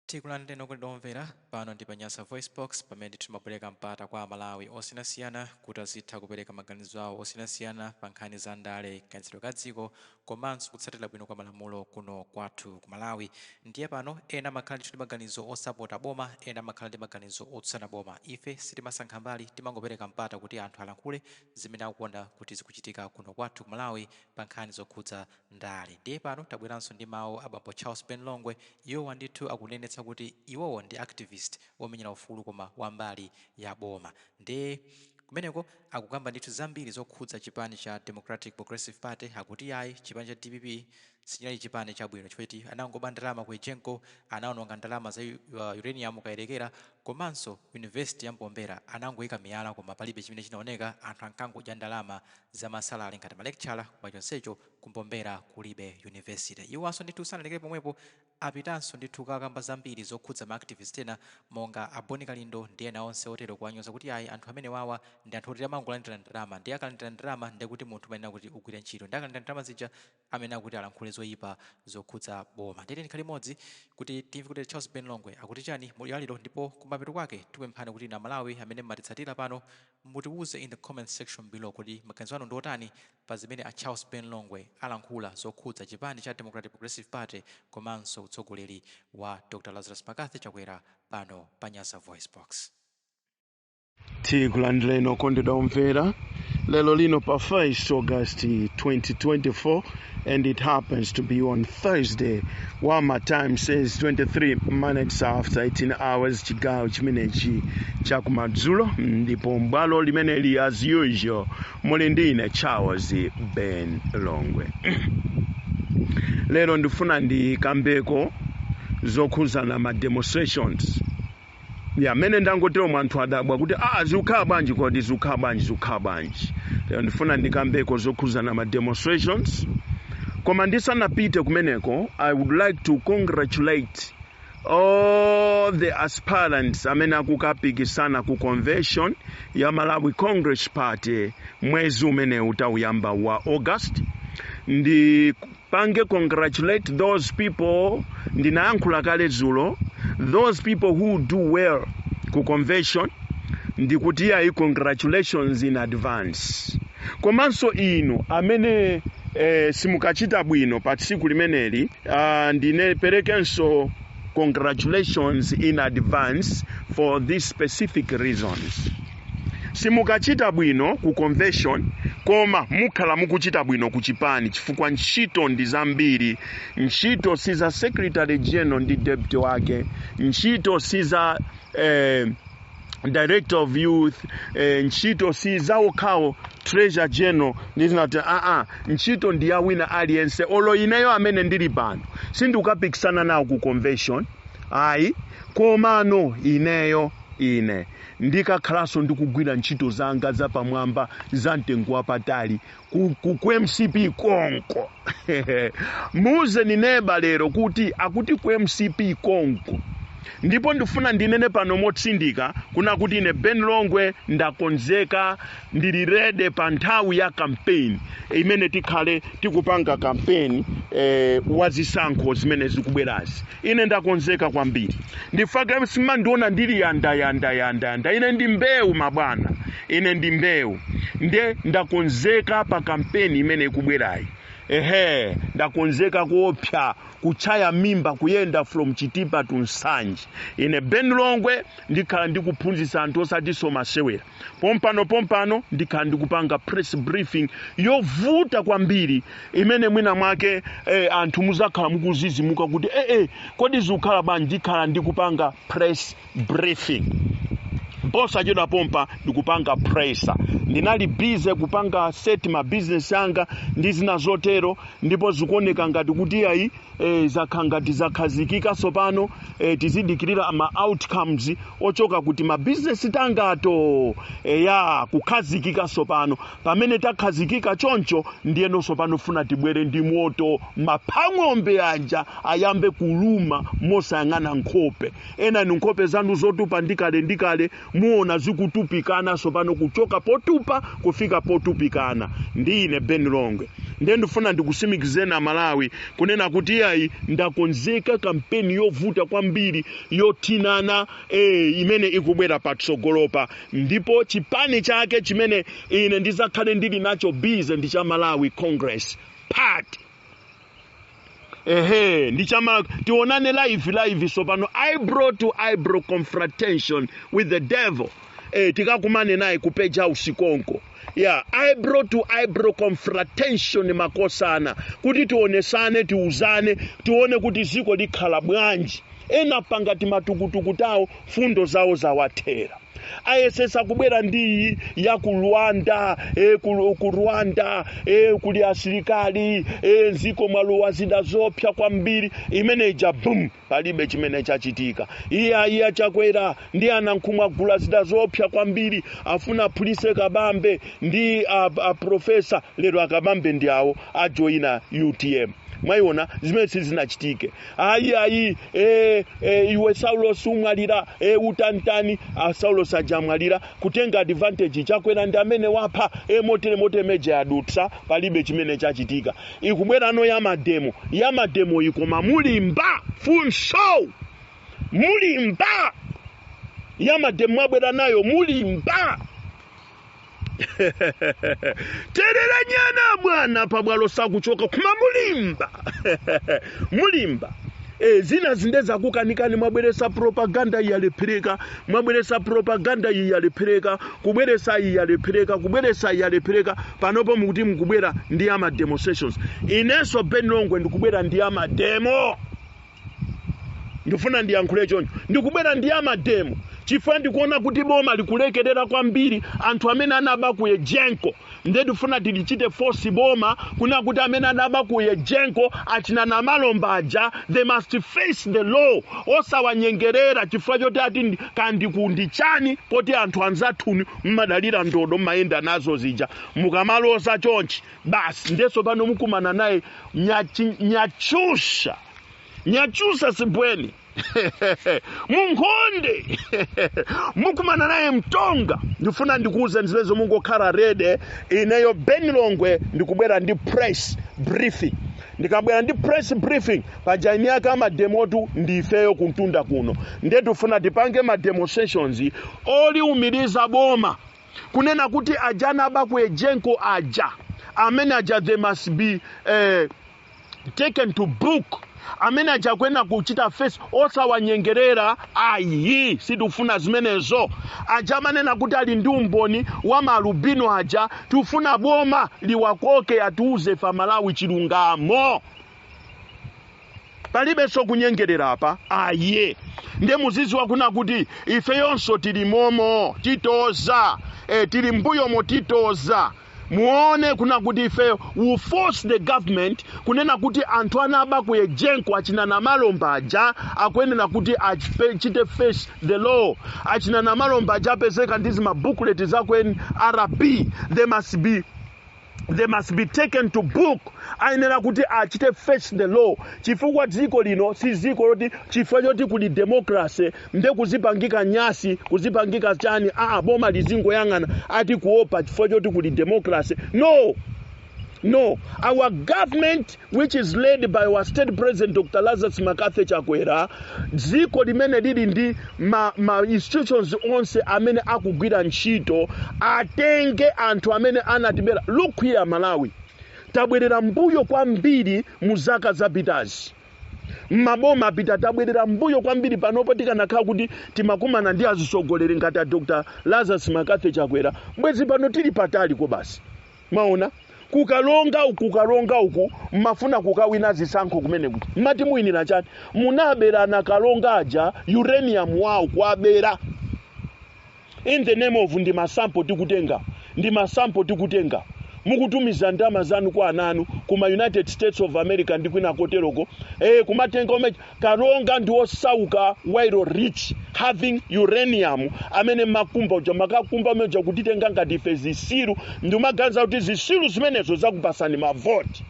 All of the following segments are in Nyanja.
Tikulandireni okondedwa omvera, pano ndi pa Nyasa VoiceBox pamene timabwereka mpata kwa Amalawi osiyanasiyana kuti azitha kupereka maganizo awo osiyanasiyana pa nkhani za ndale, kayendetsedwe ka dziko komanso kutsatira bwino kwa malamulo kuno kwathu ku Malawi. Ndiye pano ena amakhala ndithu ndi maganizo osapota boma, ena amakhala ndi maganizo otsutsana boma. Ife sitimasankha mbali, timangopereka mpata kuti anthu alankhule zimene akuona kuti zikuchitika kuno kwathu ku Malawi pa nkhani zokhudza ndale. Ndiye pano tabweranso ndi mawu a bambo Charles Ben Longwe. Iwowa ndithu akunenetsa kuti iwowo ndi activist womenyera ufulu koma wa mbali ya boma. Ndiye kumeneko akukamba ndithu zambiri zokhudza chipani cha Democratic Progressive Party. Akuti ayi, chipani cha DPP sichinali chipani chabwino chifukwa choti anangoba ndalama ku Egenco, anaononga ndalama za uranium Kayelekera, komanso University ya Mpombera anangoyika miyala koma palibe chimene chinaoneka. Anthu ankangodya ndalama za ma salary ngati ma lecturer, koma chonsecho ku Mpombera kulibe university. Iwowanso ndithu sanalekere pomwepo, apitanso ndithu kukakamba zambiri zokhudza ma activist ena monga a Bon Kalindo ndi ena onse otero, kuwanyoza kuti ayi, anthu amenewawa ndi anthu oti amangolandira ndalama, ndiye akalandira ndalama ndekuti munthu umayenera kuti ugwire ntchito, ndi akalandira ndalama zija amene akuti alankhule zoyipa zokhudza boma. Ndiye tikhale limodzi kuti timve kuti Charles Ben Longwe akuti chani mu lero, ndipo kumapeto kwake tikupemphani kuti inu Amalawi amene mmatitsatira pano mutiwuze in the comment section below kuti maganizo anu ndi otani pa zimene a Charles Ben Longwe alankhula zokhudza chipani cha Democratic Progressive Party komanso utsogoleri wa Dr Lazarus McCarthy Chakwera, pano pa Nyasa Voice Box. Tikulandireni okondedwa omvera lero lino pa 1st August 2024, and it happens to be on Thursday, while my time says 23 minutes after 18 hours, chigawo chimenechi chakumadzulo. Ndipo mbwalo limeneli, as usual, muli ndine Charles Ben Longwe. Lero ndifuna ndikambeko zokhuzana ma demonstrations ya mmene ndangotero. Anthu adabwa kuti, "Ah, zikukhala bwanji kodi? Zikukhala bwanji? Zikukhala bwanji?" Lero ndifuna ndikambeko zokhuzana ma demonstrations, koma ndisanapite kumeneko, I would like to congratulate all the aspirants amene akukapikisana ku convention ya Malawi Congress Party mwezi umene utauyamba wa August. Ndipange congratulate those people, ndinayankhula kale dzulo, those people who do well ku convention, ndikuti ayi, congratulations in advance. Komanso inu amene simukachita bwino pa tsiku limeneli, ndineperekenso congratulations in advance for these specific reasons. Simukachita bwino ku convention, koma mukhala mukuchita bwino ku chipani, chifukwa ntchito ndi zambiri. Ntchito si za secretary general ndi deputy wake, ntchito si za director of youth, ntchito si zaokhawo treasurer general ndizinati. Aa, ntchito ndi ya wina aliyense. Olo ineyo amene ndili pano sindikukapikisana nawo ku convention, ayi, komano ineyo ine ndikakhalanso ndikugwira ntchito zanga zapamwamba za mtengo wapatali ku MCP konko. Muze nineba lero kuti akuti ku MCP konko. Ndipo ndifuna ndinene pano motsindika kuna kuti ine Ben Longwe ndakonzeka, ndili ready pa nthawi ya campaign imene tikhale tikupanga campaign wazisankho zimene zikubwerazi. Ine ndakonzeka kwambiri. Ndifake simandiona ndili yanda yanda yanda yanda. Ine ndi mbewu, mabwana, ine ndi mbewu. Nde ndakonzeka pa campaign imene ikubwerayi. Ehe, ndakonzeka kuopsa kuchaya mimba kuyenda from Chitipa to Nsanje. Ine Ben Longwe ndikhala ndikuphunzitsa anthu, osatinso masewera. Pompano pompano ndikhala ndikupanga press briefing yovuta kwambiri imene mwina mwake anthu muzakhala mukuzizimuka kuti, "Kodi zikukhala bwanji?" Ndikhala ndikupanga press briefing posachedwa pompa, ndikupanga press. Ndinali busy kupanga set ma business anga ndi zina zotero, ndipo zikuoneka ngati kuti ayi, zakha ngati zakhazikika tsopano. Tizidikirira ma outcomes ochoka kuti ma business tangato ya kukhazikika tsopano. Pamene takhazikika choncho, ndiyeno tsopano funa tibwere ndi moto, maphang'ombe anja ayambe kuluma mosayang'ana nkhope. Ena ni nkhope zanu zotupa ndikale ndikale, muona zikutupikana tsopano, kuchoka potupa kufika potupikana. Ndi ine Ben Longwe. Ndiye ndifuna ndikusimikizeni Amalawi kunena kuti iyayi, ndakonzeka kampeni yovuta kwambiri, yothinana, imene ikubwera patsogolopa. Ndipo chipani chake chimene ine ndizakhale ndili nacho busy ndi cha Malawi Congress Party. Ehe, ndichama tionane live live. So pano eyebrow to eyebrow confrontation with the devil. Tikakumane naye kupeja usikonko ya eyebrow to eyebrow confrontation, makosana, kuti tionesane, tiuzane, tione kuti ziko likhala bwanji. Ena pangati matukutuku tawo, fundo zawo zawathera. Ayesesa kubwera ndiyi ya ku Rwanda, ku Rwanda kuli asilikali, nziko mwalowa zida zopsa kwambiri. Imene ija boom, palibe chimene chachitika. Iye ayi, aChakwera ndi aNankhumwa agula zida zopsa kwambiri, afuna aphulise Kabambe ndi a professor. Lero aKabambe ndi awo ajoyina UTM. Mwayiona zimene sizinachitike. Ayi ayi, iwe Saulos umwalira, utantani. Saulos ajamwalira kutenga advantage, Chakwera ndi amene wapha, motere motere meja yadutsa, palibe chimene chachitika. Ikubwerano ya mademo, ya mademo ikoma mulimba funso, mulimba ya mademo mwabwera nayo, mulimba terera nyana bwana pabwalo sakuchoka kuma mulimba mulimba. Zina zinde zakukanikani. Mwabweresa propaganda iyi yalephereka, mwabweresa propaganda iyi yalephereka, kubweresa iyi yalephereka, kubweresa iyi yalephereka. Panopo mukuti mukubwera ndi ama demonstrations. Inenso Ben Longwe ndikubwera ndi ama demo. Ndifuna ndiyankhule choncho, ndikubwera ndi ama demo chifukwa ndikuona kuti boma likulekerera kwambiri anthu amene anaba ku EGENCO. Nde ndifuna tilichite force boma kuna kuti amene anaba ku EGENCO, achina Namalomba aja, they must face the law, osawanyengerera chifukwa choti ati kandi kundi chani, poti anthu anzathuni mmadalira ndodo, mmayenda nazo zija, mukamaloza chonchi basi. Ndeso pano mukumana naye Nyachusha, Nyachusa sibweni munkhonde, mukumana naye mtonga. Ndifuna ndikuuze zimenezo, mungokhala ready. Ineyo Ben Longwe ndikubwera ndi press briefing. Ndikabwera ndi press briefing paja, eni ake ama demotu ndifeyo kuntunda kuno. Nde tifuna tipange ma demonstrations oliumiriza boma kunena kuti aja anaba ku EGENCO aja, amene aja, they must be taken to book. Amene aja kwena kuchita face, osawanyengerera ayi, sitikufuna zimenezo. Aja amanena kuti ali ndi umboni wa maalubino aja, tikufuna boma liwakoke, atiuze fa Malawi chilungamo. Palibenso kunyengerera apa aye. Nde muziziwa kuna kuti ifeyonso tili momo, titoza, tili mbuyomo, titoza. Muone kuna kuti ife we force the government kunena kuti anthu anaba ku EGENCO, achina Namalomba aja, akuyenera kuti achite face the law. Achina Namalomba aja apezeka ndi zima booklet za ku NRB, they must be taken to book. Ayenera kuti achite face the law, chifukwa dziko lino si dziko loti chifukwa choti kuli democracy nde kuzipangika nyasi, kuzipangika chani. Aa, boma lizingoyang'ana ati kuopa chifukwa choti kuli democracy. No, no, our government, which is led by our state president Dr Lazarus McCarthy Chakwera, dziko limene lili ndi ma institutions onse amene akugwira ntchito, atenge anthu amene anatibera. Look here, Malawi, tabwerera mbuyo kwambiri mu zaka zapitazi, maboma apita, tabwerera mbuyo kwambiri. Panopo tikanakhala kuti timakumana ndi azisogoleri ngati a Dr Lazarus McCarthy Chakwera, bwezi pano tili patali ko basi. Maona kukalonga uku, kukalonga uku mmafuna kukawina zisankho kumene kuti mmati muyinira chani? Munaberana Kalonga aja uranium wawo, kuabera in the name of ndi ma sample tikutenga, ndi ma sample tikutenga. Mukutumiza ndalama zanu kwa ananu kuma United States of America ndi kwina koteroko, kumatenga ume Kalonga ndi osauka while rich having uranium amene makumba uja, makakumba umene uja, kutitenga ngati ife zisilu. Ndimaganiza kuti zisilu zimenezo zakupasani mavoti.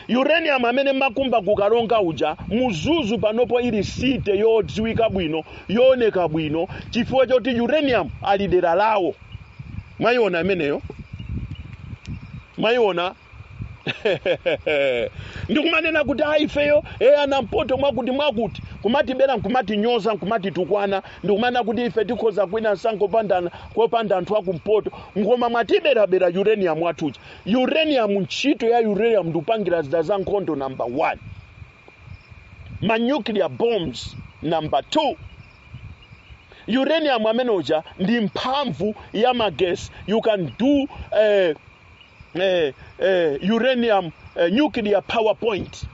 Uranium amene makumba kukalonga uja, Mzuzu panopo ili city yodziwika bwino, yooneka bwino, chifukwa choti uranium ali dera lawo. Mwayiona imeneyo? Mwayiona? Ndikumanena kuti ayi, ifeyo anampoto mwakuti mwakuti, kumatibera, nkumatinyoza, nkumatitukwana, ndikumanena kuti ife tikhoza kwina msankho kopanda anthu akumpoto. Ngoma mwatiberabera uranium wathuja. Uranium, ntchito ya uranium ndikupangira zida za nkhondo, number one, ma nuclear bombs number two. Uranium amenoja ndi mphamvu ya magesi. You can do uranium nuclear power point.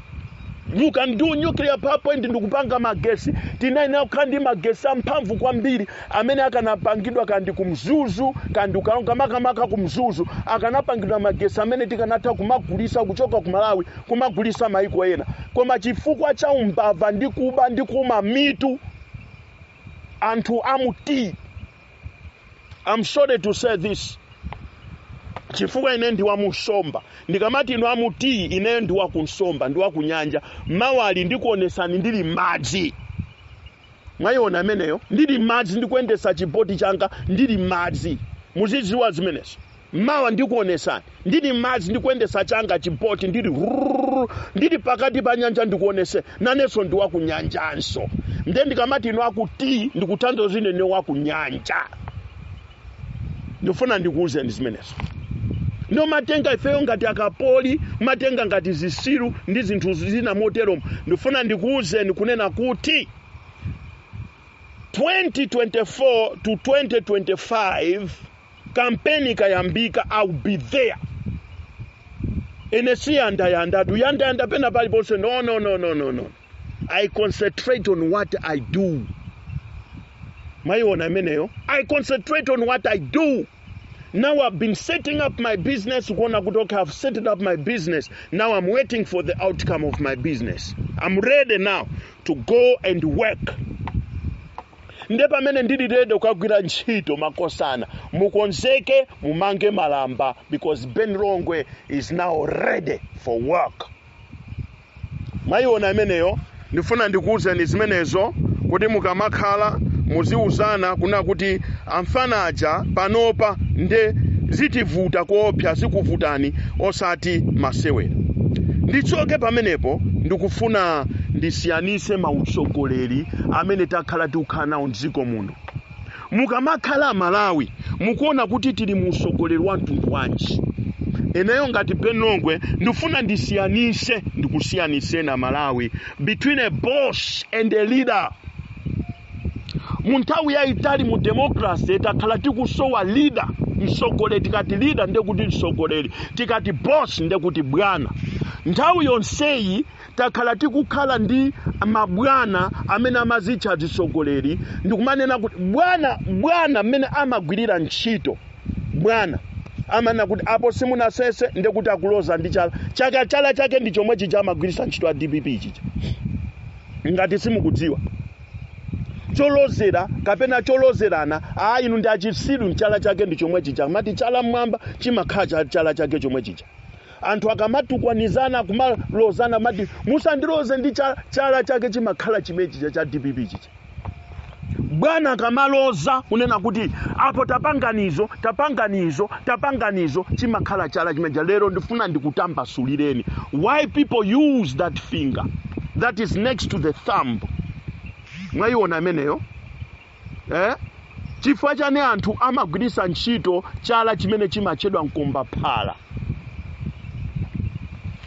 You can do nuclear power point ndikupanga magesi. Tinayenera kukhala ndi magesi amphamvu kwambiri amene akanapangidwa kandi kumzuzu, kandi ukalonga, makamaka kumzuzu akanapangidwa magesi amene tikanatha kumagulisa kuchoka ku Malawi, kumagulisa maiko ena. Koma chifukwa cha umbava ndi kuba ndi kuma mitu anthu amuti, I'm sorry to say this, chifukwa ine ndi wamusomba. Ndikamati inu amuti, ineyo ndi wakunsomba, ndi wakunyanja. Mawali ndikuonesani ndili madzi. Mwayiona ameneyo? Ndili madzi, ndikuyendesa chiboti changa ndili madzi. Muzidziwa zimenezo. Mawa ndikuonesani ndili madzi, ndikuyendesa changa chiboti, ndili rrrr, ndili pakati pa nyanja. Ndikuonese, nanenso ndi wakunyanjanso. Nde ndikamati inu akuti, ndikutanthauza ine ne wakunyanja. Ndifuna ndikuwuzeni zimenezo. Ndomatenga ifeyo ngati akapoli, matenga ngati zisilu ndi zinthu zina moteromo. Ndifuna ndikuwuzeni kunena kuti 2024 to 2025 kampeni ikayambika, I'll be there. Ine siyandayanda tu, yandayanda pena paliponse. No, no, no, no, no, no. I concentrate on what I do. Mwayiona imeneyo? I concentrate on what I do. Now I've been setting up my business, kuona kuti okay, I've set up my business. Now I'm waiting for the outcome of my business. I'm ready now to go and work. Nde pamene ndili ready kukagwira ntchito, makosana, mukonzeke, mumange malamba, because Ben Longwe is now ready for work. Mwayiona imeneyo? Ndifuna ndikuwuzeni zimenezo kuti mukamakhala muziuzana kuna kuti amfana aja panopa nde zitivuta kuopsa, zikuvutani osati masewera. Ndichoke pamenepo, ndikufuna ndisiyanise mautsogoleri amene takhala tikukhala nawo mdziko muno. Mukamakhala Malawi, mukuona kuti tili mu utsogoleri wa mtundu wanji? Ineyo ngati Ben Longwe ndifuna ndisiyanise, ndikusiyanise na Malawi between a boss and a leader. Mu nthawi yayitali mu democracy takhala tikusowa leader, mtsogoleri. Tikati leader ndekuti mtsogoleri, tikati boss ndekuti bwana. Nthawi yonseyi takhala tikukhala ndi mabwana amene amazitcha atsogoleri, ndikumanena kuti bwana, bwana mmene amagwirira ntchito, bwana amanena kuti apo simunasese, ndekuti akuloza ndi chala chaka. Chala chake ndi chomwe chija amagwiritsa ntchito a DPP chija, ngati simukudziwa, cholozera kapena cholozerana. A inu ndi achisiru. Chala chake ndi chomwe chija amati chala mmwamba, chimakhala chala chake chomwe chija. Anthu akamatukwanizana, kumalozana, mati musandiloze ndi chala. Chala chake chimakhala chimene chija cha DPP chija. Bwana akamaloza kunena kuti apo tapanganizo, tapanganizo, tapanganizo, chimakhala chala chimeja. Lero ndifuna ndikutambasulireni why people use that finger that is next to the thumb. Mwayiona imeneyo, eh? Chifukwa chani anthu amagwiritsa ntchito chala chimene chimatchedwa mkombaphala?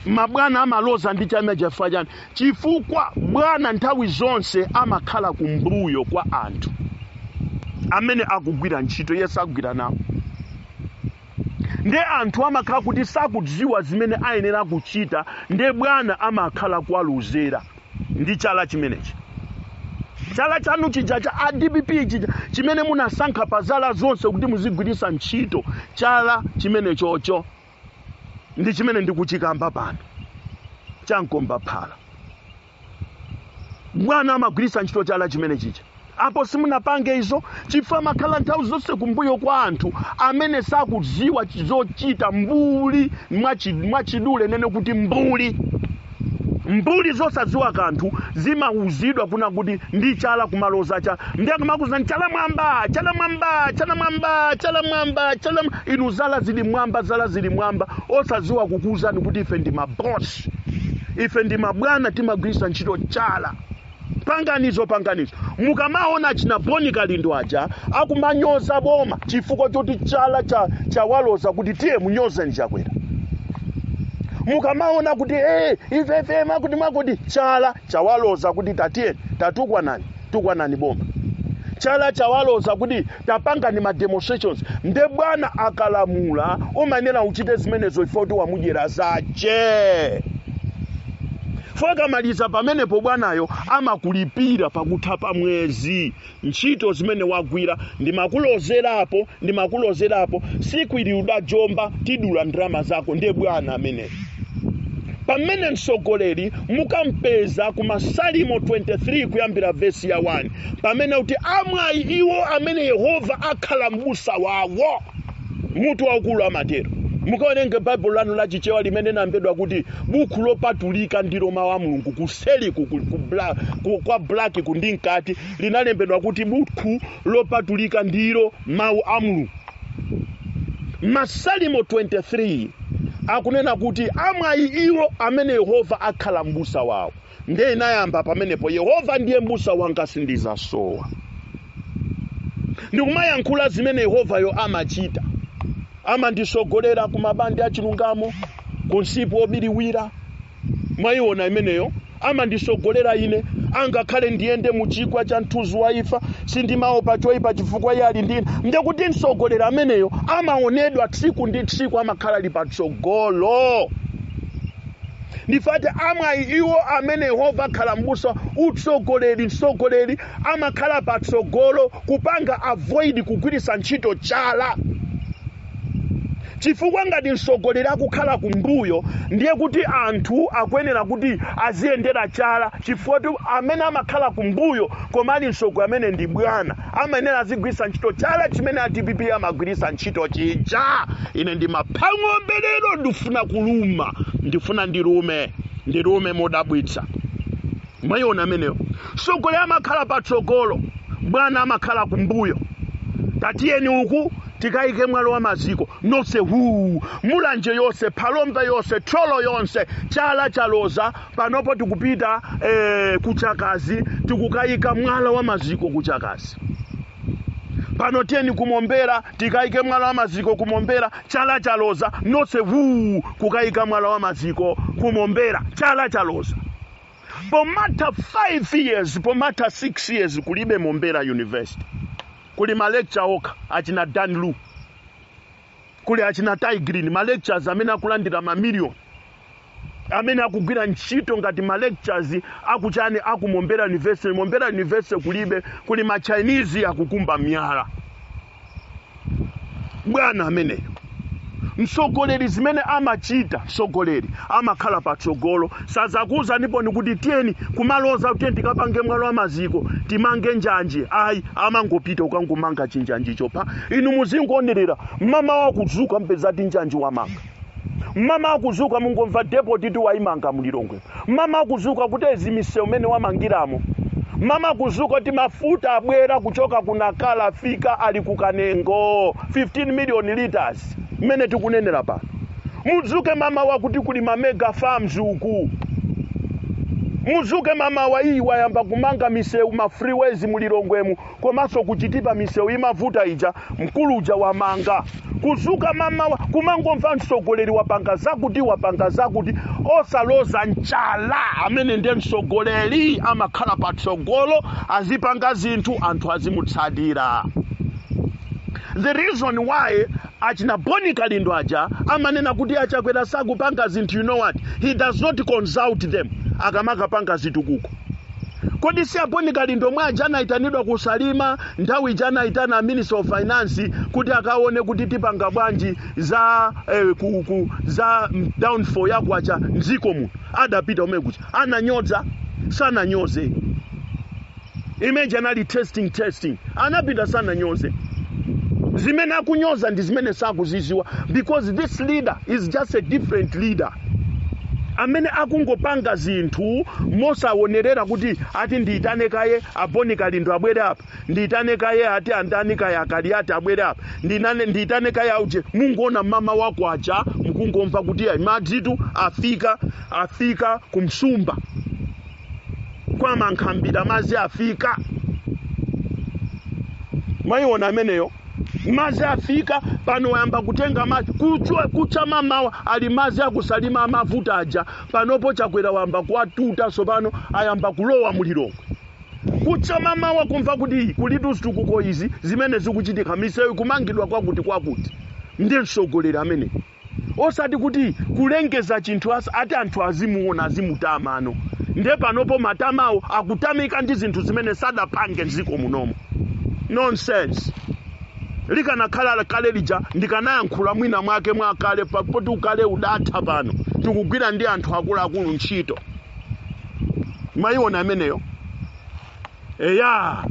Mabwana amaloza ndi chameja chifukwa chani? Chifukwa bwana nthawi zonse amakhala kumbuyo kwa anthu amene akugwira ntchito, iye sagwira nawo. Nde anthu amakhala kuti sakudziwa zimene ayenera kuchita, nde bwana amakhala kuwalozera ndi chala chimenechi, chala chanu chija cha a DPP chija chimene munasankha pa zala zonse kuti muzigwiritsa ntchito. Chala chimene chocho ndi chimene ndikuchikamba pano, chamkombaphala. Bwana amagwiritsa ntchito chala chimene chija apo simunapange izo, chifukwa amakhala nthawi zonse kumbuyo kwa anthu amene sakudziwa zochita. Mbuli, mwachidule nene kuti mbuli. Mbuli zosadziwa kanthu zimauzidwa kuna kuti ndi chala kumaloza cha, ndi akumakuza chala mwamba, chala mwamba, chala mwamba, chala mwamba, chala inu zala zili mwamba, zala zili mwamba, osadziwa kukuuzani kuti ife ndi mabosi, ife ndi mabwana, timagwiritsa ntchito chala. Panganizo, panganizo. Mukamaona china Boni Kalindo aja akumanyoza boma chifukwa choti chala chawaloza kuti tiye munyozeni Chakwera. Mukamaona kuti ife ife makuti makuti, chala chawaloza kuti tatiye tatukwanani, tukwanani boma. Chala chawaloza kuti tapangani ma demonstrations. Nde bwana akalamula umanena uchite zimenezo ifo kuti wamudyera zache. Akamaliza pamenepo bwanayo amakulipira pakutha pa mwezi ntchito zimene wagwira. Ndimakulozerapo, ndimakulozerapo, siku ili udajomba, tidula ndalama zako. Ndiye bwana ameneyo. Pamene mtsogoleri mukampeza ku Masalimo 23 kuyambira vesi ya 1, pamene kuti amwayi iwo amene Yehova akhala m'busa wawo, mutu waukulu amatero. Mukaonenge Baibulo lanu lachichewa limene linalembedwa kuti buku lopatulika ndilo mawu a Mulungu, kuseli kwa black kundi mkati linalembedwa kuti buku lopatulika ndilo mawu a Mulungu. Masalimo 23 akunena kuti amwayi iwo amene Yehova akhala m'busa wawo. Ndiye inayamba pamenepo, "Yehova ndiye m'busa wanga, sindizasowa." Ndikumayankhula zimene Yehovayo amachita: amandisogolera ku mabande achilungamo, ku msipu obiriwira. Mwayiona imeneyo? Amandisogolera ine, angakhale ndiyende mu chigwa cha mthunzi wa imfa, sindimaopa choyipa chifukwa iye ali ndine. Ndekuti msogolera ameneyo amaonedwa tsiku ndi tsiku, amakhala ali patsogolo. Ndifati amwayi iwo amene Yehova akhala m'busa. Utsogoleri, mtsogoleri amakhala patsogolo kupanga avoid kugwiritsa ntchito chala, chifukwa ngati mtsogoleri akukhala kumbuyo, ndiye kuti anthu akuyenera kuti aziyendera chala, chifukwa kuti amene amakhala kumbuyo koma ali mtsogoleri amene ndi bwana amayenera azigwiritsa ntchito chala chimene a DPP amagwiritsa ntchito chija. Ine ndimapha ng'ombe lero, ndifuna kuluma, ndifuna ndilume, ndilume modabwitsa. Mwayiona ameneyo? Mtsogoleri amakhala patsogolo, bwana amakhala kumbuyo. Tatiyeni uku tikayike mwala wa maziko, nonse huu, Mulanje yonse, Phalombe yonse, Thyolo yonse, chala chaloza. Panopo tikupita kuchakazi, tikukayika mwala wa maziko kuchakazi. Pano tiyeni kumombera, tikayike mwala wa maziko kumombera, chala chaloza, nonse huu, kukayika mwala wa maziko kumombera, chala chaloza. Pomatha 5 years, pomatha 6 years, kulibe Mombera University, kuli ma lecture okha achina Dan Lu, kuli achina Tay Green, ma lectures amene akulandira mamiliyoni, amene akugwira ntchito ngati ma lectures akuchani, aku Mombera University. Mombera University kulibe, kuli ma Chinese akukumba miyala. Bwana ameneyo, mtsogoleri, zimene amachita mtsogoleri amakhala patsogolo. Sazakuza ndipo nikuti tiyeni kumaloza, tiyeni tikapange mwala wa maziko, timange njanji. Ayi, amangopita ukangomanga chinjanjicho pa inu muzingonerera. Mama wakudzuka mpeza ti njanji wamanga. Mama akuzuka mungomva depot ti waimanga mulilongwe. Mama akuzuka kuti ezi misewu imene wamangiramo. Mama akuzuka kuti mafuta abwera kuchoka ku Nakala, fika ali ku Kanengo, 15 million liters mmene tikunenera pano. Mudzuke mama wakuti kuli ma mega farms uku. Mudzuke mama wa iyi wayamba kumanga misewu, ma freeways mulilongwemu, komanso kuchitipa misewu imavuta ija, mkulu uja wamanga. Kuzuka mama kumangomva mtsogoleri wapanga zakuti, wapanga zakuti, osaloza nchala. Amene ndiye mtsogoleri, amakhala patsogolo, azipanga zinthu, anthu azimutsatira. The reason why achina Boni Kalindo aja amanena kuti achakwera sakupanga zinthu, you know what, he does not consult them akamakapanga zitukuko. Kodi si aboni Kalindo mwe aja anayitanidwa kusalima nthawi ija anayitana Minister of Finance kuti akaone kuti tipanga bwanji za za downfall ya kwacha mdziko muno? Adapita umene kuja, ananyoza? Sananyoze. Imeji anali testing, testing. Anapita, sananyoze. Zimene akunyoza ndi zimene sakuziziwa, because this leader is just a different leader. Amene akungopanga zinthu mosaonerera kuti ati ndiyitane kaye a Bon Kalindo abwere apa, ndiyitane kaye ati andani kaye akali ati abwere apa, ndiyitane kaye auje. Mungoona mama wako aja, mukungomva kuti ayi, madzitu afika, afika kumsumba kwa Mankhambira, madzi afika. Mwayiona ameneyo, madzi afika pano, wayamba kutenga madzi kucha mamawa ali madzi akusalima amavuta aja. Panopo Chakwera wayamba kuwatuta, sopano ayamba kulowa mulilongwe. Kucha mamawa kumva kuti kulitu zitukuko izi zimene zikuchitika, misewu kumangidwa kwakuti kwakuti. Ndi mtsogoleri amene osati kuti kulengeza chinthu ati anthu azimuona, azimutama ano. Nde panopo matamawo akutamika ndi zinthu zimene sadapange mdziko munomo. Nonsense. Likanakhala kale lija ndikanayankhula mwina mwake mwakale, poti ukale udatha. Pano tikugwira ndi anthu akuluakulu ntchito. Mwayiona ameneyo? Eya,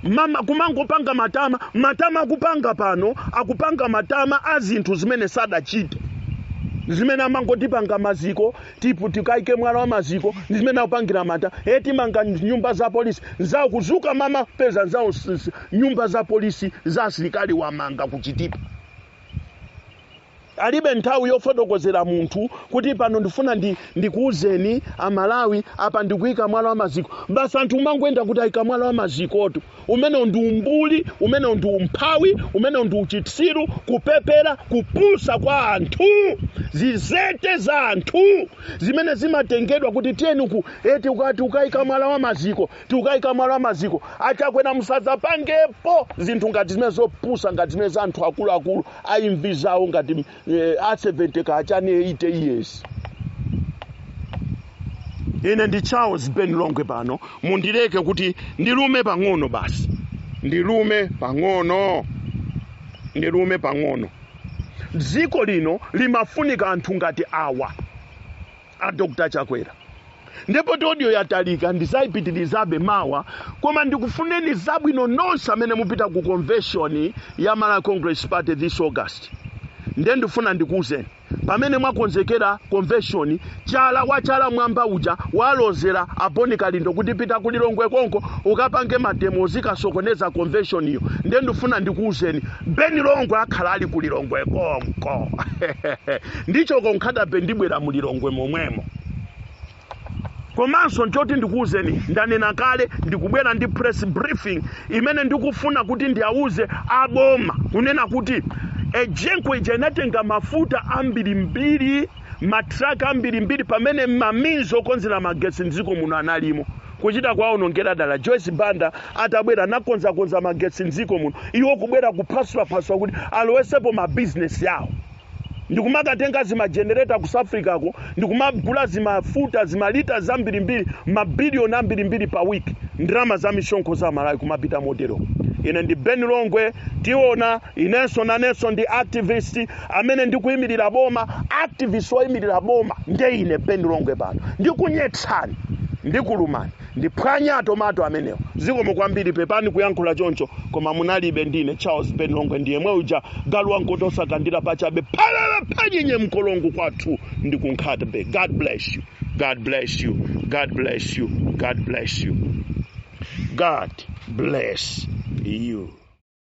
mama kumangopanga matama, matama akupanga pano, akupanga matama a zinthu zimene sadachite, zimene amangotipanga maziko tipu tikaike mwala wa maziko, ndi zimene akupangira mata. E, timanga nyumba za polisi nzawo, kuzuka mama peza nzawo nyumba za polisi za asilikali wamanga kuchitipa. Alibe nthawi yofotokozera munthu kuti pano ndifuna ndikuwuzeni Amalawi, apa ndikuyika mwala wa maziko. Basi, anthu umangoenda kuti ayika mwala wa mazikotu. Umene ndi umbuli, umene ndi umphawi, umene ndi uchitsiru, kupepera, kupusa kwa anthu, zizete za anthu zimene zimatengedwa kuti tiyeni ku eti ukati ukayika mwala wa maziko, tiukayika mwala wa maziko. Achakwera, musadzapangepo zinthu ngati zimene zopusa, ngati zimene za anthu akuluakulu aimvi zawo ngati a 70 kachani 80 years. Ine ndi Charles Ben Longwe. Pano mundileke kuti ndilume pang'ono basi, ndilume pang'ono, ndilume pang'ono. Dziko lino limafunika anthu ngati awa a Dr Chakwera. Ndipo audio yatalika, ndizayipitirizabe mawa, koma ndikufuneni zabwino nonse amene mupita ku convention ya Malawi Congress Party this August. Ndiye ndifuna ndikuwuzeni, pamene mwakonzekera convention, chala wachala mwamba uja walozera a Bon Kalindo kuti pita kulilongwe konko ukapange ma demo, zikasokoneza convention iyo. Ndiye ndifuna ndikuwuzeni, Ben Longwe akhala ali kulilongwe konko, ndicho konkhadabe ndibwera mulilongwe momwemo. Komanso nchoti ndikuwuzeni, ndanena kale, ndikubwera ndi press briefing imene ndikufuna kuti ndiawuze aboma kunena kuti EGENCO ija inatenga mafuta ambirimbiri, matraka ambirimbiri, pamene maminzi okonzera magetsi mdziko muno analimo. Kuchita kwaonongera dala. Joyce Banda atabwera anakonzakonza magetsi mdziko muno, iwo kubwera kuphwasulaphwasula kuti alowesepo mabizinesi yawo, ndikumakatenga zima generator ku South Africa ko, ndikumagula zimafuta zimalita zambirimbiri, mabiliyoni ambirimbiri pa week, ndalama za misonkho za Malawi kumapita motero. Ine ndi Ben Longwe, tiona. Inenso nanenso ndi activist amene ndikuyimirira boma, activist woyimirira boma nde ine Ben Longwe. Pano ndikunyetsani, ndikulumani, ndiphwanya atomato amenewo. Zikomo kwambiri, pepani kuyankhula choncho, koma munalibe ndine Charles Ben Longwe, ndiye mwe uja galu wankotosakandira pachabe phalala panyinye mkolongo kwathu ndi kunkhatabe. God bless you, God bless you, God bless you, God bless you, God bless you.